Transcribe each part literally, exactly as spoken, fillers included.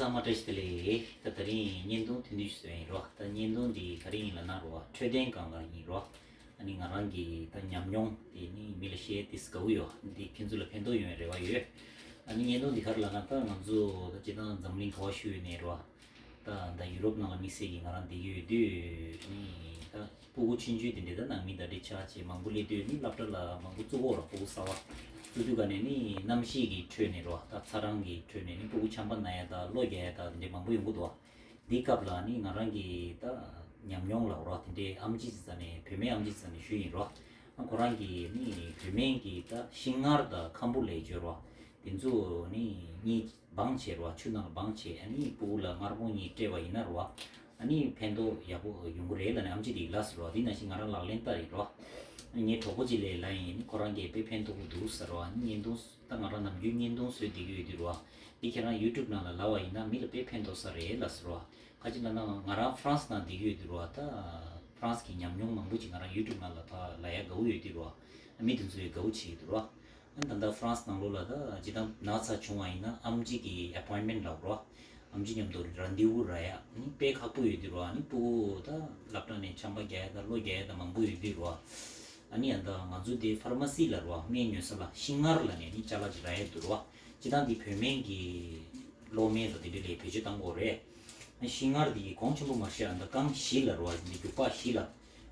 ཚང་མ་བཀྲ་ཤིས་བདེ་ལེགས། ད་དེ་རིང་བརྙན་ཐུང་ཐུང་ཐུང་ཞིག་བཟོས་ཡིན་རོ། ད་བརྙན་ཐུང་འདི་ག་རེ་ཡིན་ལབ་ན་རོ། འཕྲོད་བསྟེན་སྒང་ལ་ཡིན་རོ། ཨ་ནི་ང་རང་གི་ད་ཉམས་མྱོང་དེ་ནི་མི་ལ་བཤད་ཏེ་དགའ་བོ་ཡོད། འདི་ཁྱེད་ཚོ་ལ་ཕན་ཐོགས་ཡོང་བའི་རེ་བ་ཡོད། ཨ་ནི་བརྙན་ཐུང་འདི་ག་རེ་ལབ་ན། ད་ང་ཚོ་ད་སྤྱིར་བཏང་འཛམ་གླིང་ག་བ་ཤུལ་ནས་རོ། ད་ད་ཡུ་རོབ་ནང་ལ་དམིགས་བསལ་གྱིས་ང་རང་བསྡད་ཀྱི་ཡོད་དུས་ནི་ད་སྤུ་གུ་ཆུང་ཆུང་དེ་འདྲའི་ད་ནང་མི་དང་འདྲ་ཆགས་བྱས་མང་པོ་སླེབས་དུས་ནི་སློབ་གྲྭ་ལ་མང་པོ་བཙུགས་ཡོད་རོ། སྤུ་གུ་གསར་པ་བཙུགས་དུས་ག་ནས་ནི་གནམ་གཤིས་ཀྱི་ཁྲོད་ནས་རོ། ད་ཚ་གྲང་གི་ཁྲོད་ནས་ནི་སྤུ་གུ་ཆམ་པ་ན་ཡ་དང་གློ་རྒྱག་ཡ་དང་དེ་འདྲའི་མང་པོ་ཡོང་གི་འདུག་འདི་སྐབས་ལ་ནི་ང་རང་གི་ད་ཉམས་མྱོང་ལབ་རོ། དེ་འདྲའི་ཨེམ་ཆི་ཅིག་རྩ་ནས་བུད་མེད་ཨེམ་ཆི་ཅིག་རྩ་ནས་ཞུས་ཡིན་རོ། ཨ་ཁོ་རང་གིས་ནི་བུད་མེད་ཀྱི་ད་ཤིང་མངར་དང་ཁམ་བུ་ལབ་ཀྱི་ཡོད་རོ། དེ་ཚོ་ནི་གཉིས་སྦངས་བྱས་རོ། ཆུ་ནང་ལ་སྦངས་བྱས་ཨ་ནི་སྤུ་གུ་ལ་སྔར་གོང་གཉིས་སྤྲད་པ་ཡིན་ན་རོ། ཨ་ནི་ཕན་ཐོགས་ཡག་པོ་ཡོང་གི་རེད་ལབ་ནས་ཨེམ་ཆི་དེས་ལབ་སོང་རོ། དེ་ནང་བཞིན་ང་རང་ལག་ལེན་བསྟར་ཡིན་རོ། ངའི་གྲོགས་པོ་གཅིག་ལ་ལབ་ཡིན། ཁོ་རང་གིས་དཔེ་ཕན་ཐོགས་ཀྱི་འདུག་ཟེར་རོ། ཨ་ནི་བརྙན་ཐུང་ད་ང་རང་ནམ་རྒྱུན་བརྙན་ཐུང་བཟོས་བསྡད་ཀྱི་ཡོད་དུས་རོ། འདི་ཁྱེད་རང་ཡུ་ཊུབ་ནང་ལ་ལབ་པ་ཡིན་ན་མི་ལ་དཔེ་ཕན་ཐོགས་ས་རེད་ལབ་སོང་རོ། ག་ཅི་ལབ་ན་ང་རང་ཧྥ་རན་སི་ནང་བསྡད་ཀྱི་ཡོད་དུས་རོ། ད་ཧྥ་རན་སི་གི་ཉམས་མྱོང་མང་པོ་ཅིག་ང་རང་ཡུ་ཊུབ་ནང་ལ་ད་ལབ་ཡ་དགའ་བོ་ཡོད་དུས་རོ། མི་དེ་ཚོས་དགའ་བོ་བྱེད་ཀྱི་འདུག་རོ། ཨ་ནི་ད་ལྟ་ཧྥ་རན་སི་ནང་ལོགས་ལ་ད་ཇི་ལྟར་ན་ཚ་བྱུང་བ་ཡིན་ན་ཨེམ་ཆི་གི་ཨེ་པོའིན་མེན་ཊི་ལབ་རོ། ཨེམ་ཆི་མཉམ་དུ་རན་དེ་བུ་རག་ཡ་ནི་དཔེ་ཁག་པོ་ཡོད་དུས་རོ། ཨ་ནི་སྤུ་གུ་ད་སློབ་གྲྭ་ནས་ཆམ་པ་རྒྱག་ཡ་དང་གློ་རྒྱག་ཡ་དང་མང་པོ་ཡོད་དུས་རོ། ཨ་ནི་ཡང་ད་ང་ཚོ་དེ་ཕར་མ་སི་ལབ་རོ། སྨན་ཉོ་ས་ལ་ཤིང་མངར་ལབ་ནས་ནི་ཅ་ལག་ཅིག་རག་ཡ་འདུག་རོ། ཇི་ལྟར་འདི་བོད་སྨན་གྱི་གློ་སྨན་དང་དེ་འདྲ་ལ་བེད་སྤྱོད་གཏང་དགོས་རེད། ཤིང་མངར་འདི་གོང་ཆེན་པོ་མ་ཤེས། ཨ་ནི་རྐང་བཞི་ལབ་རོ། འདི་རྒྱུག་པ་བཞི་ལ་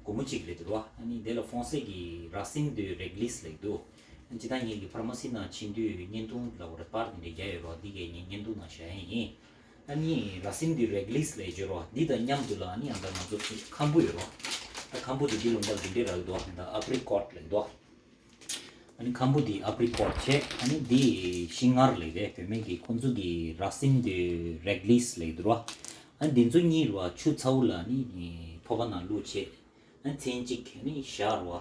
སྒོར་མོ་གཅིག་རེད་འདུག་རོ། ཨ་ནི་དེ་ལ་ཧྥོང་སེ་གི་ར་སིན་དུ་རེག་ལིས་ལབ་འདུག་ཇི་ལྟར་ངེད་ཀྱི་ཕར་མ་སི་ནང་ཕྱིན་དུས་བརྙན་ཐུང་ལ་འོ་རེ་པར་དེ་འདྲ་རྒྱག་ཡོད་རོ། འདི་གས་ངས་བརྙན་ཐུང་ནང་བཞག་ཡ་ཡིན། ཨ་ནི་ར་སིན་དུ་རེག་ལིས་ལབ་བརྗོད་རོ། འདི་དང་མཉམ་དུ་ལ་ཨ་ནི་ཨ་ད་ང་ཚོ་ཁམ་བུ་ཡོད་རོ། ད་ཁམ་བུ་དེ་འདི་ལུང་པ་འདི་འདྲ་རག་འདུག་ད་ཨ་པི་རི་ཀོཊ་ལབ་འདུག་ཨ་ནི་ཁམ་བུ་འདི་ཨ་པི་རི་ཀོཊ་བྱས། ཨ་ནི་འདི་ཤིང་མངར་ལབ་རེད། བོད་སྨན་གྱི་ཁོང་ཚོ་གི་ར་སིན་དུ་རེག་ལིས་ལབ་འདུག་རོ། ཨ་ནི་འདི་ཚོ་གཉིས་རོ། ཆུ་ཚ་བོ་ལ་ནི་ཕོར་པ་ནང་བླུགས་བྱས། ཨ་ནི་མཚན་གཅིག་ཨ་ནི་བཞག་རོ།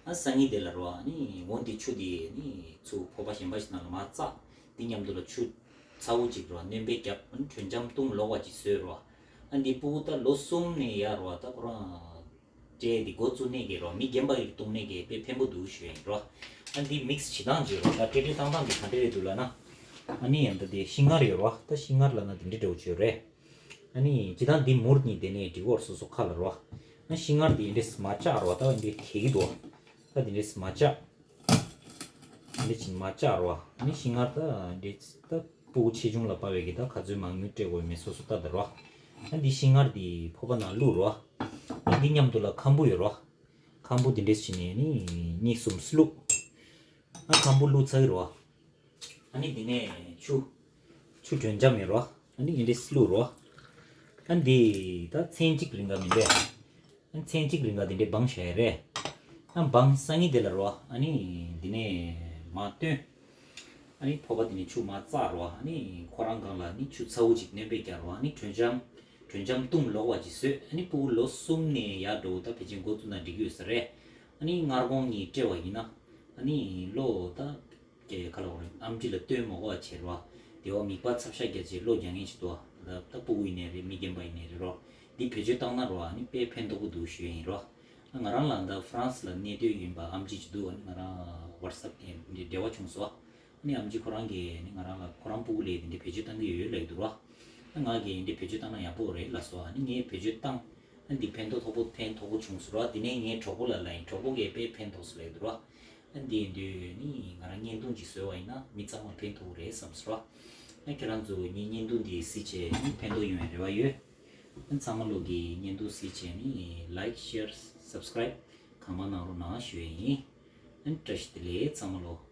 ཨ་སང་ཉིན་དེ་ལ་རོ། ཨ་ནི་འོ་འདི་ཆུ་དེ་ནི་ཚུར་ཕོར་པ་གཞན་པ་ཞིག་ནང་ལ་མར་བཙགས། འདི་མཉམ་དུ་ལ་ཆུ་ཚ་བོ་གཅིག་རོ། སྣོན་པ་བརྒྱབ། ཨ་ནི་དྲོད་འཇམ་བཏུང་ལོག་པ་ཅིག་བཟོས་རོ། ཨ་འདི་སྤུ་གུ་ད་ལོ་གསུམ་ནས་ཡར་རོ། ད་ཁོ་རང་སྤྲད་འདི་འགོ་བཙུགས་ནས་ཀྱི་རོ། མི་རྒན་པ་ཡིས་བཏུང་ནས་ཀྱི་དཔེ་ཕན་པོ་འདུག་ཞུ་ཡིན་རོ། ཨ་འདི་མིག་སི་བྱེད་སྟངས་བརྗོད་རོ། ད་སྤྲད་སྤྲད་བཏང་སྟངས་འདི་ག་འདྲ་རེད་འདུག་ལབ་ན། ཨ་ནི་ཡང་ད་དེ་ཤིང་མངར་ཡོད་རོ། ད་ཤིང་མངར་ལབ་ན་འདི་འདྲ་འདྲ་བོ་བརྗོད་རེད། ཨ་ནི་ཇི་ལྟར་འདི་མུར་གཉིས་དེ་ནས་འགྲིག་གོ་ར། སོ་སོ་ཁ་ལ་རོ། ཨ་ཤིང་མངར་འདི་འདྲས་མ་བཅག་རོ། ད་འདི་གས་ཀྱི་འདུག་ད་འདི་འདྲས་མ་བཅག་འདི་ཕྱིན་མ་བཅག་རོ། ཨ་ནི་ཤིང་མངར་ད་འདི་ད་སྤུ་གུ་ཆེ་ཆུང་ལ་དཔག་པའི་གི་ད་ག་ཚོད་མང་ཉུང་སྤྲད་དགོས་མེད་སོ་སོ་ལྟ་ད་རོ། ཨ་འདི་ཤིང་མངར་འདི་ཕོར་པ་ནང་བླུགས་རོ། ཨ་འདི་མཉམ་དུ་ལ་ཁམ་བུ་ཡོད་རོ། ཁམ་བུ་འདི་འདྲས་ཕྱིན་ནས་ནི་གཉིས་གསུམ་བླུགས། ཨ་ཁམ་བུ་བླུགས་ཚར་གི་རོ། ཨ་ནི་འདི་ནས་ཆུ། ཆུ་དྲོན་འཇམ་ཡོད་རོ། ཨ་ནི་འདི་འདྲས་བླུགས་རོ། ཨ་འདི་ད་མཚན་གཅིག་རིང་ག་མིན་པས། ཨ་མཚན་གཅིག་རིང་ག་འདི་འདྲས་སྦངས་བཞག་ཡ་རེད། ཨ་སྦངས་སང་ཉིན་དེ་ལ་རོ། ཨ་ནི་འདི་ནས་མར་བཏོན། ཨ་ནི་ཕོར་པ་འདི་ནས་ཆུ་མར་བཙགས་རོ། ཨ་ནི་ཁོ་རང་སྒང་ལ་ནི་ཆུ་ཚ་བོ་ཅིག་སྣོན་པ་བརྒྱབ་རོ། ཨ་ནི་དྲོད་འཇམ། དྲོད་འཇམ་བཏུང་ལོག་པ་ཅིག་བཟོས། ཨ་ནི་སྤུ་གུ་ལོ་གསུམ་ནས་ཡར་འགྲོ་ད་ཕལ་ཆེར་འགོ་བཙུགས་ན་འགྲིག་གི་ཡོད་ས་རེད། ཨ་ནི་སྔར་གོང་གཉིས་སྤྲད་པ་ཡིན་ན། ཨ་ནི་གློ་ད། ཀྱེ་ཁ་ལོ་ཨམ་ཅི་ལ་སྟོན་མ་དགོས་པ་བྱེད་རོགས། དེ་བ་མིད་པ་ཚབ་ཤ་རྒྱག་བྱེད་གློ་རྒྱག་མཁན་ཞིག་འདུག་ད་ལྟ་སྤུ་གུ་ཡིན་ནའི་རེད། མི་རྒན་པ་ཡིན་ནའི་རེད་རོགས། འདི་བེད་སྤྱོད་བཏང་ན་རོགས། ཨ་ནི་དཔེ་ཕན་ཐོགས་པོ་འདུག་ཞུ་ཡ་ཡིན་རོགས། ང་རང་ལ་ད་ཧྥ་རན་སི་ལ་གནས་སྡོད་ཡིན་པ་ཨམ་ཅི་ཅིག་འདུག་ཨ་ནི་ང་རང་ཝ་ཊི་སེབ་ནས་འདི་འབྲེལ་བ་བྱུང་སོང་། ཨ་ནི་ཨམ་ཅི་ཁོ་རང་གིས་ནི་ང་རང་ལ་ཁོ་རང་སྤུ་གུ་ལས་འདི་འདྲའི་བེད་སྤྱོད་བཏང་གི་ཡོད་ལབ་ཀྱི་འདུག་རོགས། ཨ་ང་གིས་འདི་འདྲའི་བེད་སྤྱོད་བཏང་ན་ཡག་པོ་རེད་ལབ་སོང་། ཨ་ནི་ངས་བེད་སྤྱོད་བཏང་། ཨ་འདི་ཕན་ཐོགས་ཐོགས་པོ་ཕན་ཐོགས་པོ་བྱུང་སོང་རོགས། དེ་ནས་ངའི་གྲོགས་པོ་ལ་ལབ་ཡིན། གྲོགས་པོ་གིས་དཔེ་ཕན་ཐོགས་སོང་ལབ་ཀྱི་འདུག་རོགས། ཨ་འདི་ཡིན་དུས་ནི་ང་རང་བརྙན་ཐུང་ཅིག་བཟོས་པ་ཡིན་ན་མི་ཚང་མ་ཕན་ཐོགས་རེད་བསམ་སོང་རོགས། ཨ་ཁྱེད་རང་ཚོ་ངའི་བརྙན་ཐུང་འདི་གཟིགས་བྱས་ནི་ཕན་ཐོགས་ཡོང་བའི་རེ་བ་ཡོད། ཨ་ཚང་མ་ལོ་གི་བརྙན་ཐུང་གཟིགས་བྱས་ནི་ལའིཀ་ཤེར་སབ་སི་ཀ་རའིབ་གང་མང་གནང་རོགས་གནང་ཞུ་ཡ་ཡིན། ཨ་བཀྲ་ཤིས་བདེ་ལེགས་ཚང་མ་ལོ།